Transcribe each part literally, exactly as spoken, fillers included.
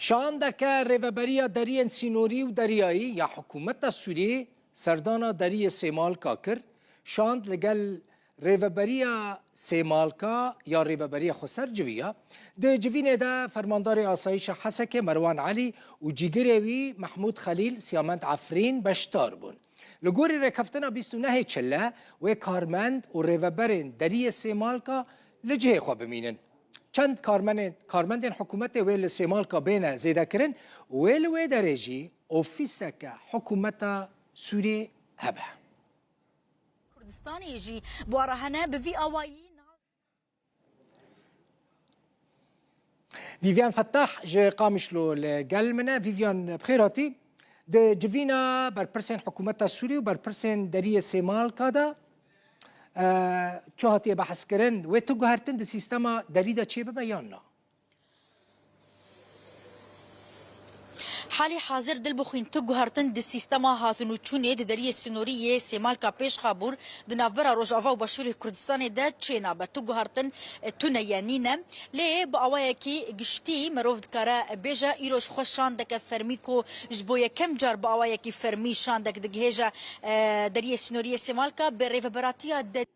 Şandeke Rêveberiya Deriyên Sînorî û Deryayî ya Hikûmeta Sûriyê serdana Deriyê Sêmalka kir. Şand li gel Rêveberiya Sêmalka ya Rêveberiya Xweser civiya. Di civînê de Fermandarê Asayîşa Hesekê Merwan Elî û cîgirê wî Mehmûd Xelîl Siyamend Efrîn beşdar bûn. Li gorî rêkeftina bîst û nehê Çile, wê karmend û rêveberên Deriyê Sêmalka li cihê xwe bimînin. Çend karmenên, karmendên hikûmetê wê li Sêmalka bêne zêdekirin û wê li wê derê jî ofîseke hikûmeta Sûriyê hebe. Kurdistanê jî bi wa re hene, bi vî awayî niha. Vîvyan Fettah ji Qamişlo li gel min e. Vîvyan, bi xêr hatî. Di civîna berpirsên hikûmeta Sûrî û berpirsên Deriyê Sêmalka de, e, çi hatiye behskirin? Wê tu guhertin di sîstema derî de çêbibe yan na? Halî hazir dil bixwîn tu guhertin di sîstema hatin û çûnê di deriyê sînorî yê Sêmalka Pêşxabûr di navbera Rojava û Başûrê Kurdistanê de çênabe. Tu guhertin, e, tune ye, nîne. Lê bi awayekî giştî mirov dikare bêje, îro ji xwe şandeke fermî ku ji bo yekem car bi awayekî fermî şandek digihêje, e, deriyê sînorî yê Sêmalka bi rêveberatiya derî.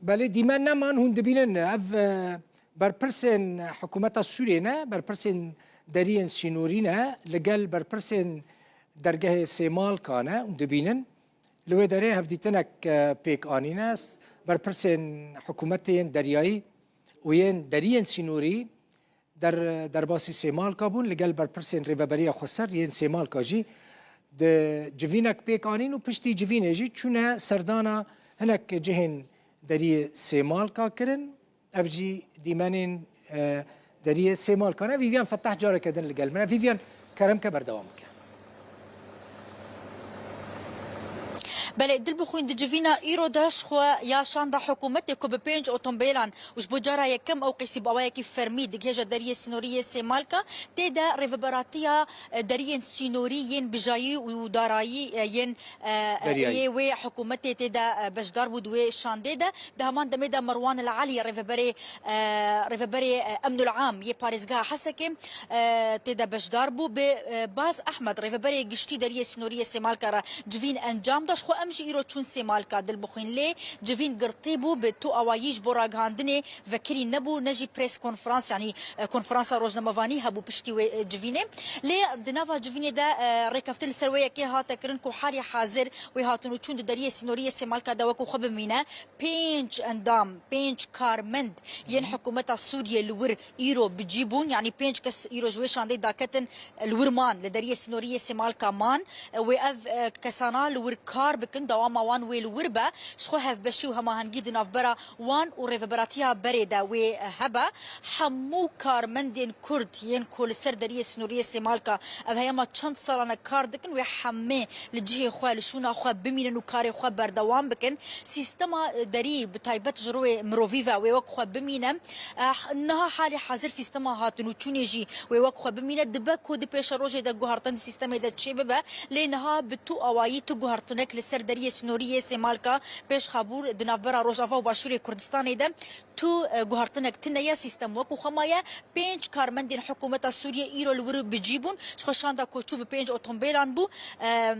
Belê, dîmen neman, hûn dibînin ev, e, berpirsên hikûmeta Sûriyê ne, berpirsên deriyên sînorî ne, li gel berpirsên dergehê Sêmalka ne, hûn dibînin. Li wê derê hevdîtinek, e, pêk anîne. Berpirsên hikûmetê yên deryayî û yên deriyên sînorî der, derbasî Sêmalka bûn, li gel berpirsên Rêveberiya Xweser yên Sêmalka jî di civînek pêk anîn û piştî civînê jî çûne serdana hinek cihên deriyê Sêmalka kirin. Ev jî dîmenên, e, deriyê Sêmalka ne. Vîvyan Fetah careke din li gel min e. Vîvyan, kerem ke berdewam bike. Belê, dil bixwîn di civîna îro de ji xwe ya şanda hikûmetê ku bi pênc otomobîlan û ji bo cara yekem ew qîsî bi awayekî fermî digihêje deriyê sînorî yê Sêmalka, tê de rêveberatiya, e, deriyên sînorî yên bijayî û darayî, e, yên, e, e, Deryayî. Yê wê hikûmetê tê de, e, beşdar bû di wê şandê de. Di heman demê de Merwan El Elî rêveberê, e, rêveberê, e, Emnul Am yê parêzgeha Hesekê, e, tê de beşdar bû. Bi, e, Baz Ehmed rêveberê giştî deriyê sînorî yê Sêmalka re civîn encam da. Ji xwe em jî îro çûn Sêmalka dil bixwîn lê civîn girtî bû, bi tu awayî ji bo ragihandinê vekirî nebû, ne jî press konferans, yanî, e, konferansa rojnamevanî hebû piştî wê, e, civînê. Lê di nava civînê de, e, rêkeftin li ser wê yekê hate kirin ku halî hazir wê hatin û çûn di deriyê sînorî yê Sêmalka de wekî xwe bimîne. Pênc endam, pênc karmend yên hikûmeta Sûriyê li wir îro bi cî bûn, yanî pênc kes îro ji wê şandê daketin, li wir man, li deriyê sînorî yê Sêmalka man. Wê ev, e, kesana li wir kar bikin, dewama wan wê li wir be, ji xwe hevbeşî û hemahengî di navbera wan û rêveberatiya berê de wê, e, hebe. Hemû karmendên Kurd yên ku li ser deriyê sînorî yê Sêmalka ev heyama çend salan e kar dikin, wê hemê li cihê xwe, li şûna xwe bimînin û karê xwe berdewam bikin. Sîstema, e, derî bi taybet ji rûyê mirovî ve wê wek xwe bimîne. Eh, niha halî hazir sîstema hatin û çûnê jî wê wek xwe bimîne. Dibe ku di pêşerojê de guhertin di sîstemê de çêbibe. Lê niha bi tu awayî tu guhertinek li ser deriyê sînorî yê Sêmalka Pêşxabûr di navbera Rojava û Başûrê Kurdistanê de tu, e, guhertinek tune ye, sîstem wekî xwe maye. Pênc karmendên hikûmeta Sûriyê îro li wir bi cî bûn. Ji xwe şanda koçû bi pênc otomobîlan bû. E,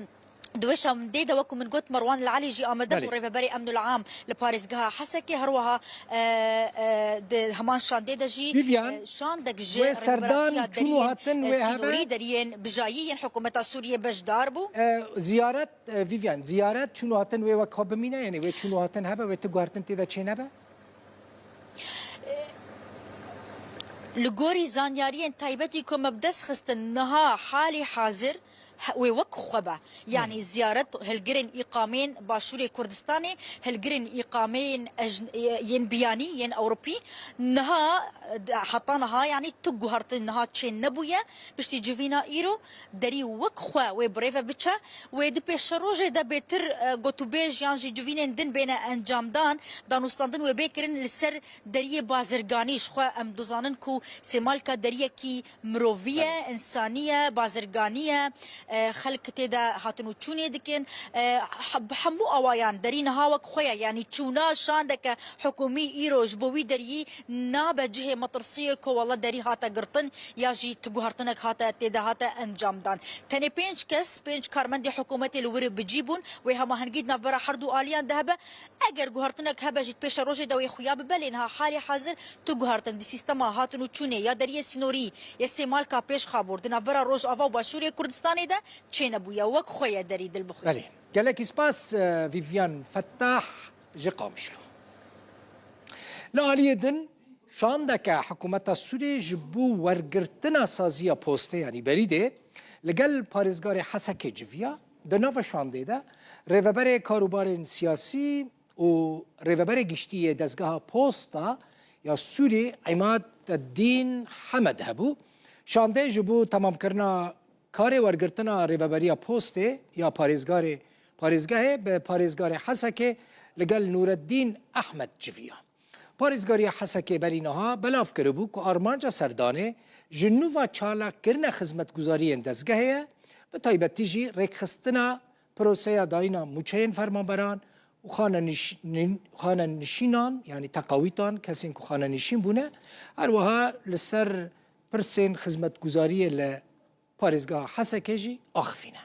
Di wê şandê de wekî min got, Merwan El Elî jî amade bû, rêveberê Emnul Am li parêzgeha Hesekê, her wiha, e, e, di heman şandê de jî, e, şandek ji rêveberatiya deriyên, e, sînorî, deriyên bijayî yên hikûmeta Sûriyê beşdar bû. E, ziyaret, e, Vîvyan, ziyaret çûn û hatin wê wek xwe bimîne, yanî wê çûn û hatin hebe, wê tu guhertin tê de çênebe? Li gorî zanyariyên taybetî ku me bi dest xistin niha halî hazir, he-, wê wek xwe be. Yanî ziyaret hilgirên îqameyên Başûrê Kurdistanê, hilgirên îqameyên ej-, yên biyanî, yên Ewropî, niha, heta niha, yanî tu guhertin niha çê nebûye. Piştî civîna îro derî wek xwe wê bi rê ve biçe. Wê di pêşerojê de bêtir, e, gotûbêj yan jî civînên din bêne encamdan, danûstandin wê bê kirin li ser deriyê bazirganî. Ji xwe em dizanin ku Sêmalka deriyekî mirovî ye, însanî ye, bazirganî ye. e, xelk tê de hatin û çûnê dikin. E, he-, bi hemû awayan derî niha wek xwe ye, yanî çûna şandeke hikûmî îro ji bo wî deriyî nabe cihê metirsiyê ku wele derî hate girtin ya jî tu guhertinek hate tê de hate encamdan. Tenê pênc kes, pênc karmendê hikûmetê li wir bi cî bûn, wê hemahengî di navbera her du aliyan de hebe. Eger guhertinek hebe jî di pêşerojê de wê xuya bibe, lê niha halê hazir tu guhertin di sîstema hatin û çûnê ya deriyê sînorî yê Sêmalka Pêşxabûr di navbera Rojava û Başûrê Kurdistanê de çênebûye. Wek xwe ye derî dil bixwe. Belê. Gelekî spas, e, Vivian Fettah ji Qamişlo. Li aliyê din, şandeke hikûmeta Sûriyê ji bo wergirtina saziya postê, yanî berîdê, li gel parêzgarê Hesekê civiya. Di nava şandê de rêveberê karûbarên siyasî û rêveberê giştî yê dezgeha posta ya Sûrî Îmadeddîn Hemed hebû. Şandê ji bo temamkirina karê wergirtina rêveberiya postê ya parêzgarê, parêzgehê bi parêzgarê Hesekê li gel Nûreddîn Ehmed civiya. Parêzgariya Hesekê berî niha belav kiribû ku armanca serdanê ji nû ve çalakkirina xizmetguzariyên dezgehê ye, bi taybetî jî rêkxistina proseya dayîna mûçeyên fermanberan û xanenîş-, nin-, xanenişînan, yanî teqawîtan, kesên ku xanenişîn bûne, her wiha li ser pirsên xizmetguzariyê li parêzgeha Hesekê jî axivîne.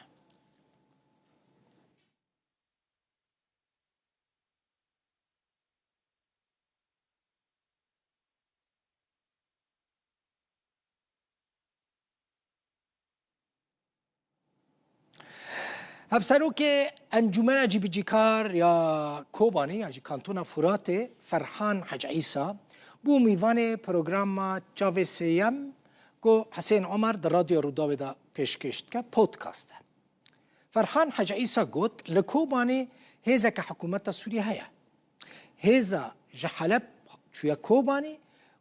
Hevserokê Encûmena Cîbicîkar ya Kobanê ya jî Kantona Furatê, Ferhan Hec Îsa, bû mîvanê programa Çavê Sêyem ku Hisên Omer di Radyo Rûdawê de pêşkêş dike, podcast e. Ferhan Hec Îsa got, li Kobanê hêzeke hikûmeta Sûriyê heye. Hêza ji Heleb çûye Kobanê,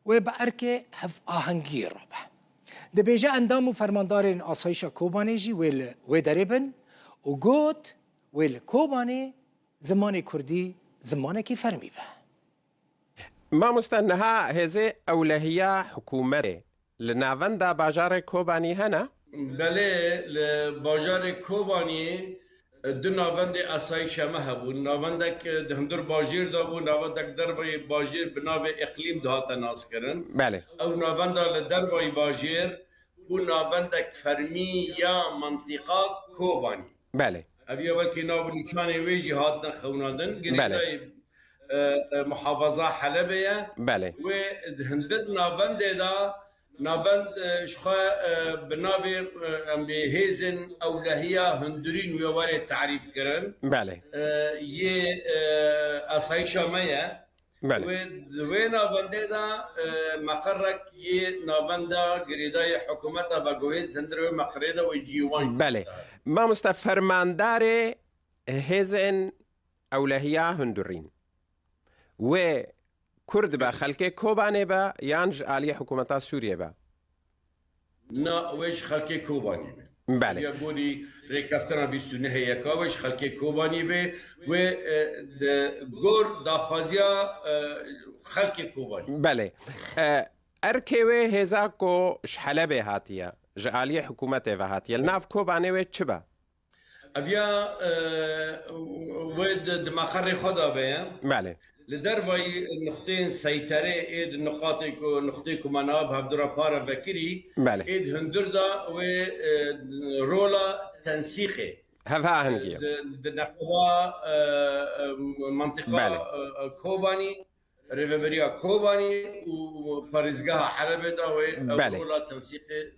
wê bi erkê hevahengiyê rabe. Dibêje endam û fermandarên asayîşa Kobanê jî wê li wê derê bin û got, wê li Kobanê zimanê kurdî zimanekî fermî be. Mamoste, niha hêzê ewlehiya hikûmetê li navenda bajarê Kobanî hene? Belê, li bajarê Kobanî, e, du navendê asayîşa me hebûn. Navendek, e, di hundir bajêr de bû, navendek derveyê bajêr bi navê Îqlîm dihate naskirin. Belê. Ew navenda li dervayî bajêr bû navendek fermî ya mintîqa Kobanî. Belê. Ev ya belkî nav û nîşanê wê jî hatine xewnandin. Belê. Girêdayî, e, e, muhafaza Helebê ye. Belê. Wê di hundir navendê de navend, e, ji xwe, e, bi navê, e, em bê hêzên ewlehiya hundirîn wê warê tarîf kirin. Belê. E, yê, e, asayîşa me ye. Belê. Wê, di wê navendê de, e, meqerek yê navenda girêdayê hikûmeta veguhêz hundirê wê meqerê de wê cî wan. Belê. Mamoste, fermandarê hêzên ewlehiya hundirîn wê Kurd be, xelkê Kobanê be yan ji aliyê hikûmeta Sûriyê be? Na, wê ji xelkê Kobanî be. Belê. Ya gorî rêkeftina bîst û nehê yeka wê ji xelkê Kobanî be. Wê, e, di gor daxwaziya, e, xelkê Kobanî. Belê. E, erkê wê hêza ku ji Helebê hatiye, ji aliyê hikûmetê ve hatiye, li nav Kobanê wê çi be? Ev ya, e, wê di, di meqerê xwe de be ye. Belê. Li dervayî nuqteyên seyterê ê di nuqatê ku, nuqtê ku me niha bi hevdû re pare vekirî, Belê. Ê di hundir de wê, e, rola tensîqê, Hevahengiyê. Di, di neqeba, e, e, mentiqa, Belê. E, e, Kobanî, Rêveberiya Kobanî û parêzgeha Helebê de wê ew Belê. Rola tensîqê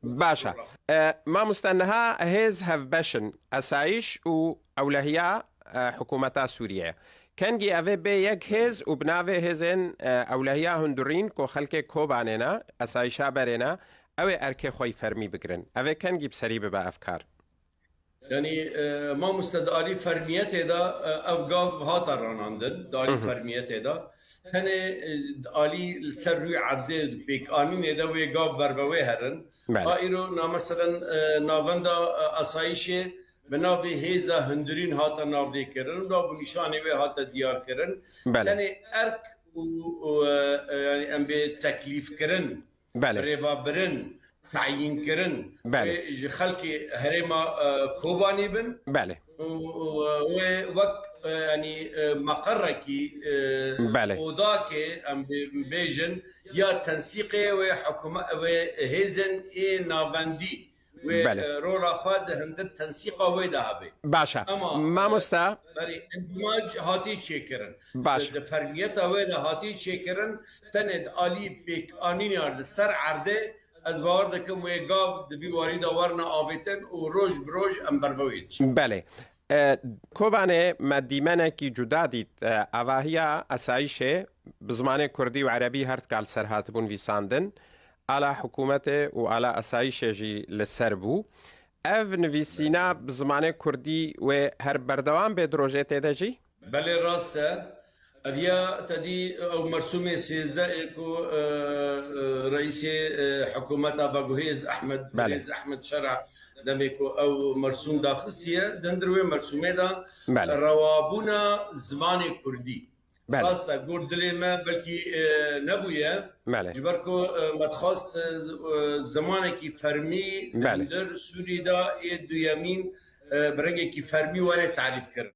Baş e. E, mamoste, niha hêz hevbeş in, esayîş û ewlehiya, e, hikûmeta Sûriyê. Kengî ev ê bê yek hêz û bi navê hêzên, e, ewlehiya hundirîn ku xelkê Kobanê ne, esayîşa berê ne, ew ê erkê xwe yî fermî bigirin. Ev ê kengî bi serî bibe ev kar? Yanî, e, mamoste, di alî fermiyetê de, e, ev gav hate ranandin, di alî Hı hı. Fermiyetê de. Tenê, e, di alî li ser rûyê erdê, di pêkanînê de wê gav ber ve wê herin. Belê. Ha îro, na meselen, e, navenda, e, asayîşê bi navê hêza hundirîn hate navdêkirin, nav û nîşanê wê hate diyarkirin. Belê. Tenê erk û, û, e, e, yanî em bê teklîfkirin, Belê. Birêvebirin, teyînkirin Belê. wê ji xelkê herêma, e, Kobanî bin. Belê. Û, û, wê wek, e, yanî, e, meqerekî, e, Belê. odakê, em bê-, bêjin, ya tensîqê wê hikûme-, wê hêzên ê navendî wê, Belê. e, rola xwe di hindir tensîqa wê de hebe. Baş e. Ema, e, Mamosta. berî endimac hatî çêkirin. Baş. Di, di fermiyeta wê de hatî çêkirin, tenê di alî pêkanîna li ser erdê, ez bawer dikim wê gav di vî warî de werine avêtin û roj bi roj em ber vê wê diçin. Belê. E, Kobanê me dîmenekî cuda dît. E, avahiya asayîşê bi zimanê kurdî û erebî her dika li ser hatibû nivîsandin. Ala hikûmetê û ala asayîşê jî li ser bû. Ev nivîsîna bi zimanê kurdî wê her berdewam bê di rojê tê de jî? Belê, rast e. Ev ya te dî ew mersûmê sêzdeh ê ku, e, e, reîsê, e, hikûmeta veguhêz Ehmed, Belê. Birêz Ehmed Şera demê ku ew mersûm daxistiye, di hindir wê mersûmê de Belê. rewabûna zimanê kurdî. Belê. Rast e, gor dilê me belkî, e, nebûye. Belê. Ji ber ku, e, me dixwest, e, z-, e, zimanekî fermî di Belê. hindir Sûrî de ê duyemîn, e, bi rengekî fermî were tarîf kirin.